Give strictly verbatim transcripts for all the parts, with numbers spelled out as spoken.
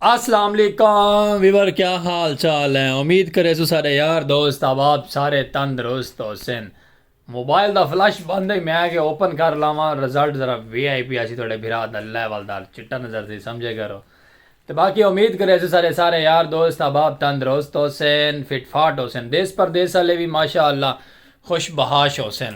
السلام علیکم ویور، کیا حال چال ہیں؟ امید کریسوں سارے یار دوست احباب سارے تندرست ہوسن۔ موبائل دا فلش بند ہے، میں کہ اوپن کر لاواں، رزلٹ ذرا وی آئی پی آسی، تھوڑے بھرا دا لیول دار چٹا نظر سی، سمجھے کرو۔ تے باقی امید کریسوں سارے سارے یار دوست احباب تندرست ہوسن، فٹ فاٹ ہوسن، دیس پردیس والے بھی ماشاء اللہ خوش بحاش ہوسن۔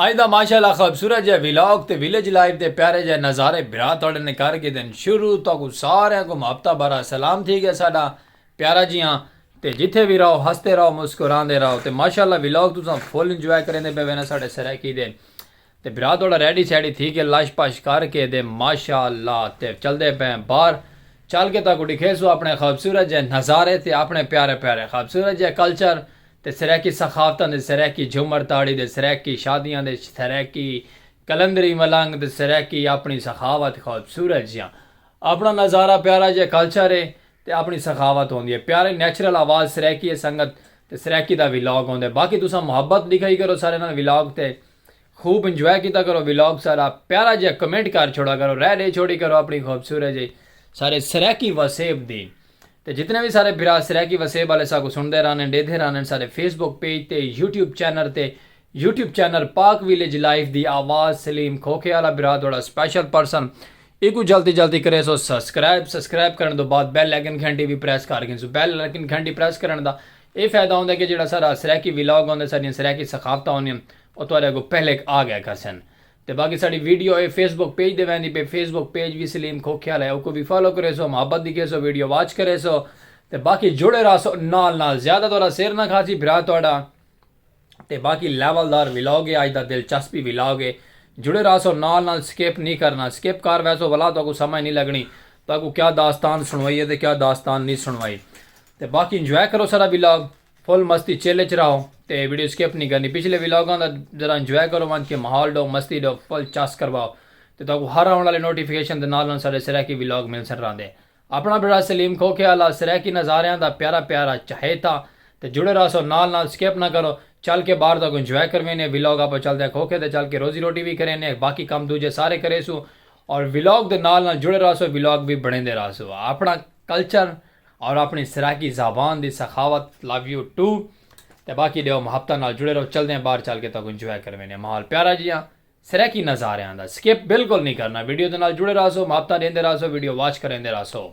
اج دا ماشاء اللہ خوبصورت جے ولاگ تے ویلیج لائف دے پیارے جے نظارے بھرا تہاڈے نے کر گھدن شروع۔ تہاکوں ساریاں کوں ہفتہ بھرا سلام تھی گیا ساڈا پیارا جیاں۔ تے جتھے وی رہو ہسدے رہو مسکراندے رہو۔ تے ماشاء اللہ ولاگ تساں فل انجوائے کریندے پئے وینا ساڈے سرائیکی دے۔ تے بھرا تہاڈا ریڈی شیڈی تھی کے لش پش کر کے تے ماشاء اللہ تے چلدے پئے باہر۔ چل کے تہاکوں ڈکھیسوں اپنے خوبصورت جے نظارے تے اپنے پیارے پیارے خوبصورت جے کلچر تے سرائیکی ثقافتاں دے، سرائیکی جھمر تاڑی دے، سرائیکی شادیاں دے، سرائیکی قلندری ملنگ تے سرائیکی اپنی سخاوت خوبصورت جیاں۔ اپنا نظارہ پیارا جے کلچر ہے تے اپنی سخاوت ہوندی ہے۔ پیاری نیچرل آواز سرائیکی ہے سنگت، تے سرائیکی دا ولاگ ہوندے۔ باقی تساں محبت ڈکھائی کرو سارے نال ولاگ تے خوب انجوائے کیتا کرو ولاگ سارا۔ پیارا جے کمنٹ کر چھوڑا کرو، رائے ڈے چھوڑی کرو اپنی خوبصورت جے سارے سرائیکی وسیب دی۔ تے جتنے وی سارے بھرا سرائیکی وسیب والے ساکوں سنڑدے رہنن، ڈیدھے رہنن، سارے فیس بک پیج تے، یوٹیوب چینل تے، یوٹیوب چینل پاک ویلیج لائف دی آواز سلیم کھوکھے والا بھرا تہاڈا سپیشل پرسن۔ ایکوں جلدی جلدی کریسو سبسکرائب۔ سبسکرائب کرن توں بعد بیل آئیکن گھنٹی وی پریس کر گھنسو۔ بیل آئیکن گھنٹی پریس کرن دا اے فائدہ ہوندا ہے کہ جیڑھا سارا سرائیکی ولاگ ہوندا، ساڈیاں سرائیکی ثقافتاں ہوندیاں، او تہاڈے اگوں پہلے آ گیا کرسن۔ تے باقی ساڈی ویڈیو اے فیس بک پیج دے ویندی پئی، فیس بک پیج وی سلیم کھوکھے والا ہے، اوکوں وی فالو کریسو، محبت ڈکھیسو، ویڈیو واچ کریسو۔ تے باقی جڑے رہسو نال نال، زیادہ تہاڈا سر نہ کھاسی بھرا تہاڈا۔ تے باقی لیول دار ولاگ ہے، اج دا دلچسپی ولاگ ہے۔ جڑے رہسو نال نال، سکپ نہیں کرنا، سکپ کر ویسو ولا تہاکوں سمجھ نہیں لگنی، تہاکوں کیا داستان سنوائی ہے تے کیا داستان نہیں سنوائی۔ تے باقی انجوائے کرو سارا ولاگ۔ فل مستی چل اچ رہو تے ویڈیو سکپ نہیں کرنی۔ پچھلے ولاگاں دا ذرا انجوائے کرو، ونج کے ماحول ڈو، مستی ڈو، فل چس کرواؤ۔ تے تہاکوں ہر آون والے نوٹیفیکیشن دے نال نال سارے سرائیکی ولاگ ملسن راہندے۔ اپنا بھرا سلیم کھوکھے والا سرائیکی نظاریاں دا پیارا پیارا چہیتا۔ تے جڑے رہسو نال نال، سکپ نہ کرو۔ چل کے باہر تہاکوں انجوائے کروینے، ولاگ آپاں چلدے کھوکھے تے چل کے روزی روٹی وی کرینے، باقی کم دوجے سارے کریسوں۔ اور ولاگ دے نال نال جڑے رہسو، ولاگ وی بنڑیندے رہسو۔ اپنا کلچر اور اپنی سرائیکی زبان دی سخاوت، لو یو ٹو۔ تے باقی ڈیو محبتاں نال جڑے رہو، چلدے ہیں باہر چل کے تہاکوں انجوائے کروینے ماحول پیارا جیاں سرائیکی نظاریاں دا۔ سکپ بالکل نہیں کرنا، ویڈیو دے نال جڑے رہسو، محبتاں ڈیندے رہسو، ویڈیو واچ کریندے رہسو۔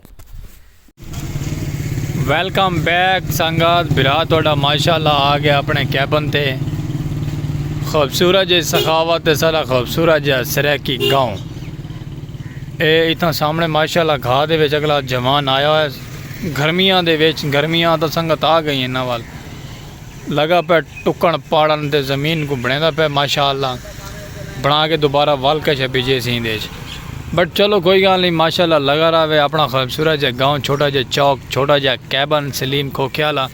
ویلکم بیک سنگت، بھرا تہاڈا ماشاءاللہ آ گیا اپنے کیبن تے۔ خوبصورت جی سخاوت تے سارا خوبصورت جیہا سرائیکی گاؤں۔ اے اتھاں سامنے ماشاءاللہ گھا دے وچ اگلا جوان آیا ہویا ہے۔ گرمیاں دے وچ، گرمیاں تاں سنگت آ گئی انہاں ول۔ لگا پئے ٹکݨ پاڑݨ تے زمین کوں بݨیندا پئے ماشاءاللہ۔ بݨا کے دوبارہ ول کے شے بھیجے سی ایندے اچ۔ بٹ چلو کوئی ڳالھ نہیں، ماشاءاللہ لگا رہوے۔ اپݨا خوبصورت جیہا گاؤں، چھوٹا جیہا چوک، چھوٹا جیہا کیبن سلیم کھوکھے والا۔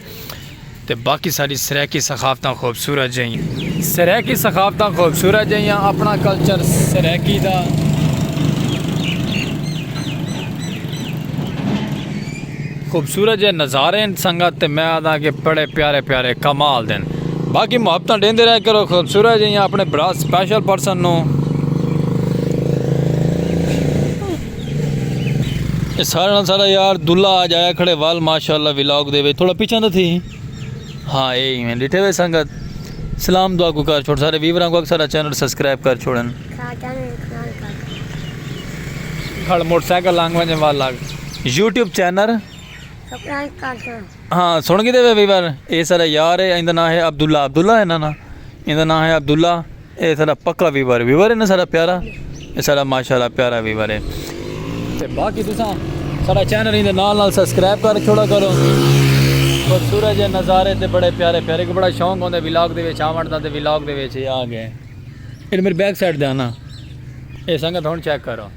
تے باقی ساری سرائیکی ثقافتاں خوبصورت جئیاں۔ سرائیکی ثقافتاں خوبصورت جئیاں، اپݨا کلچر سرائیکی دا۔ خوبصورت جے نظارے ہن سنگت، تے میں آہداں کہ بڑے پیارے پیارے کمال دے ہن۔ باقی محبتاں ݙیندے رہیا کرو خوبصورت جئیاں اپݨے بھرا سپیشل پرسن نوں۔ اے سارے نال سارا یار دلہا اڄ آیا کھڑے ول ماشاءاللہ ولاگ دے وچ۔ تھوڑا پچھاں تاں تھی۔ ہاں، اے ایویں ݙٹھے وے سنگت۔ سلام دعا کوں کر چھوڑ، سارے ویوراں کوں آکھ سارا چینل سبسکرائب کر چھوڑن۔ سارا چینل سبسکرائب کر۔ کھڑ موٹر سائیکل لنگھ ونڄے ول لڳ۔ یوٹیوب چینل۔ سبسکرائب کر چھوڑ۔ ہاں، سݨ گھدے وے ویور، اے سارا یار ہے، ایندا ناں ہے عبداللہ، عبداللہ ہے نا ناں؟ ایندا ناں ہے عبداللہ۔ اے سارا پکا ویور، ویور ہے نا سارا پیارا؟ اے سارا ماشاءاللہ پیارا ویور ہے۔ تے باقی تساں سارا چینل ایندے نال نال سبسکرائب کر چھوڑا کرو۔ خوبصورت جے نظارے تے بڑے پیارے پیارے، کو بڑا شوق ہوندا ولاگ دے وچ آوݨ دا تے ولاگ دے وچ اے آ ڳئے۔ اے میری بیک سائیڈ تے آنا۔ اے سنگت ہݨ چیک کرو۔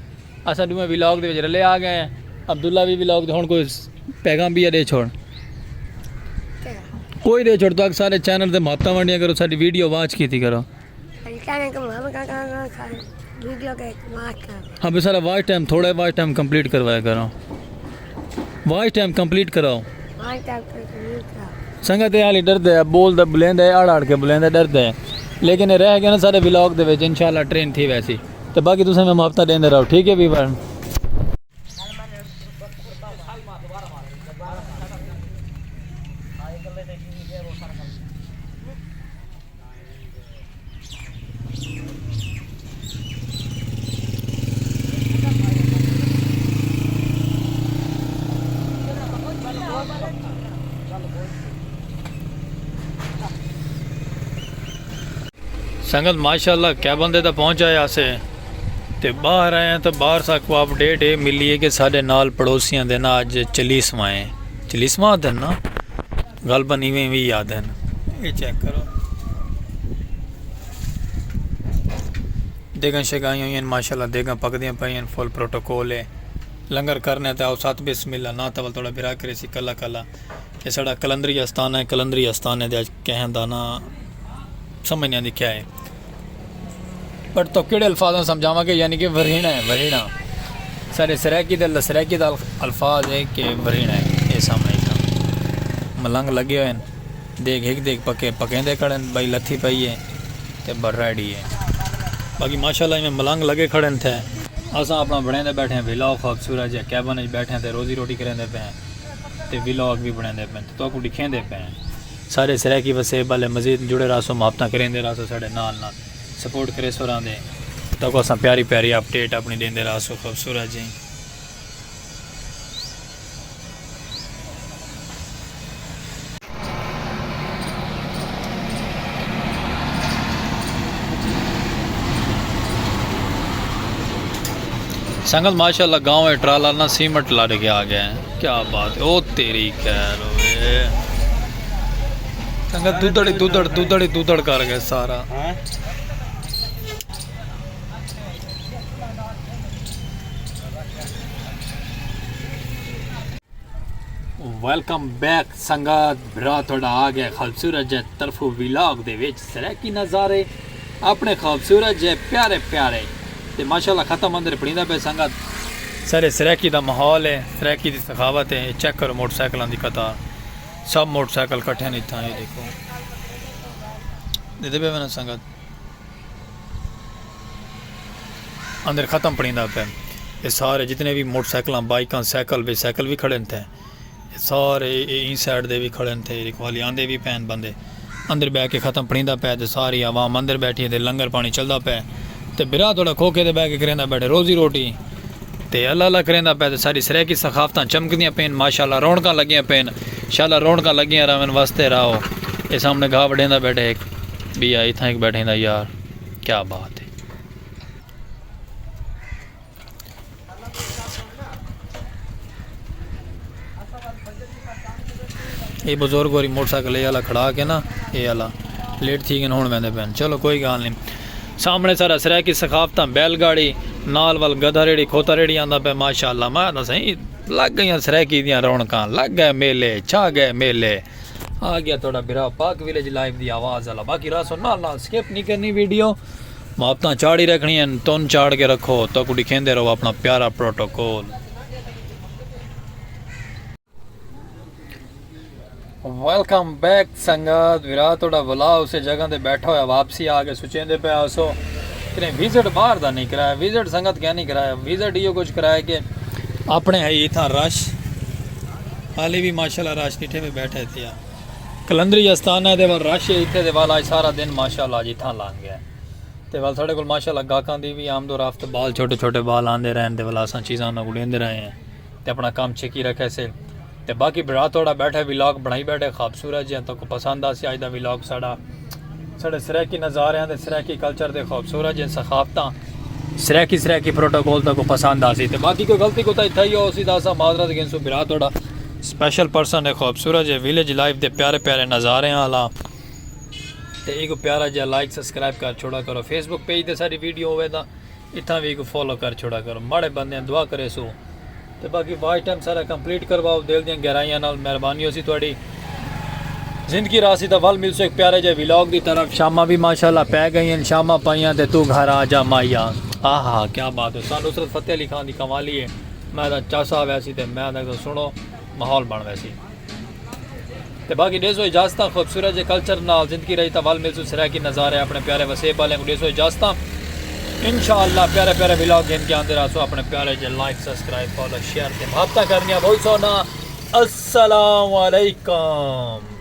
اساں ݙوہیں ولاگ دے وچ رلے آ ڳئے ہیں۔ عبداللہ وی ولاگ دے، ہݨ کوئی پیغام بھی ݙے چھوڑ۔ کوئی ݙے چھوڑ، تاکہ سارے چینل تے محبتاں ونڈیاں کرو، ساݙی ویڈیو واچ کیتی کرو۔ ویڈیو کے واچ کرو۔ ہاں، بس سارا واچ ٹائم تھوڑا ہے، واچ ٹائم کمپلیٹ کروایا کرو۔ واچ ٹائم کمپلیٹ کراؤ۔ واچ ٹائم کمپلیٹ کراؤ۔ سنگت اے حالی ݙردے، بولدا بلیندے، اڑ اڑ کے بلیندے، ݙردے۔ لیکن اے رہ ڳئے نا سارے ولاگ دے وچ، انشاءاللہ ٹرین تھی ویسی۔ تے باقی تساں میں محبتاں ݙیندے رہو، ٹھیک ہے ویور؟ سنگت ماشاءاللہ کیبن تے تاں پہنچ آئے ہاسے تے باہر آئے ہیں، تو باہر ساکوں اپڈیٹ اے ملی ہے کہ ساڈے نال پڑوسیاں دے نا اج چلیسواں ہے۔ چلیسواں آدھن نا، غالباً ایویں وی آدھن۔ اے چیک کرو، دیگاں شیگاں آئیاں ہوئیاں ہن ماشاءاللہ، دیگاں پکدیاں پئیاں ہن، فل پروٹوکول ہے۔ لنگر کرنے تے آؤ ساتھ، بسم اللہ، نہ تاں ول تہاڈا بھرا کریسی کلا کلا۔ اے ساڈا قلندری آستانہ ہے، قلندری آستانے تے اج کہیں دا نہ سمجھ نہیں آندی کیا ہے۔ پر تو کیڑے الفاظاں سمجھاواں کہ یعنی کہ ورینا ہے، ورینا۔ ساڈے سرائیکی دے، سرائیکی دا الف-، الفاظ ہے کہ ورینا ہے۔ اے سامنے اتھاں ملنگ لگے ہوئے ہیں۔ دیکھ ہک دیکھ پکے، پکیندے کھڑے ہیں، بھائی لتھی پئی ہے تے بر ریڈی ہے۔ باقی ماشاءاللہ ایویں ملنگ لگے کھڑے ہیں تھے۔ اساں اپنا بنیندے بیٹھے ہیں ویلاگ، خوبصورت جے کیبن وچ بیٹھے ہیں تے روزی روٹی کریندے پئے ہیں تے ویلاگ بھی بنیندے پئے ہیں تے تہاکوں ڈکھیندے پئے ہیں۔ سارے سرائیکی وسیب والے مزید جڑے رہسو، محبتاں کریندے رہسو ساڈے نال نال، سپورٹ کریسو راہندے۔ تہاکوں اساں پیاری پیاری اپڈیٹ اپنی ڈیندے رہسو خوبصورت جی۔ سنگت ماشاءاللہ گاؤں ہے ٹرالا نا سیمنٹ لڑ کے آ گئے ہیں۔ کیا بات ہے، او تیری خیر ہوئے۔ سنگت دودڑ ہی دودڑ، دودڑ ہی دودڑ کر گئے سارا۔ ویلکم بیک سنگت، بھرا تہاڈا آ گیا خوبصورت جے طرفو ولاگ دے وچ سرائیکی نظارے، اپنے خوبصورت جے پیارے پیارے۔ تے ماشاءاللہ ختم اندر پڑیندا پے سنگت۔ سارے سرائیکی دا ماحول ہے، سرائیکی دی سخاوت ہے۔ چیک کرو موٹر سائیکلاں دی قطار، سب موٹر سائیکل کٹھے نے اتھاں، اے دیکھو۔ دیدے پے وینا سنگت۔ اندر ختم پڑیندا پے۔ اے سارے جتنے بھی موٹر سائیکلاں، بائیکاں، سائیکل، بے سائیکل بھی کھڑے تھے۔ اے سارے، اے، اے ایں سائیڈ دے بھی کھڑے تھے، اے دیکھو حالی آندے بھی پین بندے۔ اندر بہ کے ختم پڑیندا پے تے ساری عوام اندر بیٹھی ہے تے لنگر پانی چلدا پے۔ تے بھرا تہاڈا کھوکھے تے بہ کے کریندا بیٹھے روزی روٹی۔ تے اللہ اللہ کریندا پے تے ساری سرائیکی ثقافتاں چمکدیاں پین، ماشاءاللہ رونقاں لگیاں پین۔ انشاءاللہ رونقاں لگیاں رہون، واسطے رہو۔ اے سامنے گھا وڈیندا بیٹھے ہک، بیا اتھاں ہک بیٹھے دا یار۔ کیا بات ہے۔ اے بزرگ ہوری موٹر سائیکل اے آلا کھڑا کے نا، اے آلا لیٹ تھی گن ہن ویندے پین۔ چلو کوئی گال نہیں۔ سامنے سارا سرائیکی ثقافتاں، بیل گاڑی، نال ول گدھا ریڑھی، کھوتا ریڑھی آندا پے، ماشاءاللہ۔ میں آہدا سائیں، لگ گئیاں سرائیکی دیاں رونقاں، لگ گئے میلے، چھا گئے میلے۔ آ گیا تہاڈا بھرا پاک ویلیج لائیو دی آواز آلا۔ باقی رہسو نال نال، سکپ نہیں کرنی ویڈیو۔ محبتاں چاڑھی رکھنی ہن، تن چاڑھ کے رکھو، تہاکوں ڈکھیندے رہو اپنا پیارا پروٹوکول۔ ویلکم بیک سنگت، بھرا تہاڈا ولا اسے جگہ تے بیٹھا ہویا واپسی آ کے سچیندے پے ہاسو۔ کنے وزٹ باہر دا نہیں کرایا، وزٹ سنگت کیا نہیں کرایا، وزٹ ایہو کچھ کرایا کہ اپنے ہے اتھاں رش، حالی بھی ماشاءاللہ رش ڈٹھے میں بیٹھے تھیا۔ قلندری آستانہ دے ول رش ہے اتھے دے ول، اج سارا دن ماشاءاللہ اج اتھاں لنگ گیا۔ تے ول ساڈے کول ماشاءاللہ گاہکاں دی وی آمد و رفت، بال چھوٹے چھوٹے بال آندے رہن تے ول اساں چیزاں انہاں کوں ڈیندے رہے ہیں تے اپنا کم چھکی رکھے سے۔ تے باقی بھرا تہاڈا بیٹھا ولاگ بنائی بیٹھے خوبصورت جیہاں، تہاکوں پسند آسی اج دا ولاگ ساڈا، ساڈے سرائیکی نظاریاں تے سرائیکی کلچر دے خوبصورت جیہاں ثقافتاں، سرائیکی سرائیکی پروٹوکول تہاکوں پسند آسی۔ تے باقی کوئی غلطی کوتاہی تھئی ہوسی تاں اساں معذرت گھنسوں۔ بھرا تہاڈا سپیشل پرسن ہے، خوبصورت جے ویلیج لائف دے پیارے پیارے نظاریاں آلا۔ تے ایکوں پیارا جیہا لائک سبسکرائب کر چھوڑا کرو۔ فیس بک پیج تے ساڈی ویڈیو ہووے تاں اتھاں وی ایکوں فالو کر چھوڑا کرو۔ ماڑے بندیاں دعا کریسو۔ تے باقی واچ ٹائم سارا کمپلیٹ کرواؤ دل دیاں گہرائیاں نال، مہربانی ہوسی تہاڈی۔ زندگی رہسی تاں ول ملسوں ہک پیارے جے ولاگ دی طرف۔ شاماں وی ماشاءاللہ پے گئیاں، شاماں پائیاں تے توں گھر آ جا مائیا۔ آہا کیا بات ہے، ساں نصرت فتح علی خان دی قوالی ہے۔ میں تاں چس آ ویسی تے میں تاں سنو ماحول بن ویسی۔ تے باقی ڈیسو اجازتاں خوبصورت جے کلچر نال، زندگی رہی تاں ول ملسوں سرائیکی نظارے اپنے پیارے وسیب والے کوں ڈیسو اجازتاں۔ انشاءاللہ پیارے پیارے ولاگ گھن کے آندے رہسوں، اپنے پیارے جے لائک سبسکرائب فالو شیئر تے محبتاں کرنیاں بھول سو نا۔ السلام علیکم۔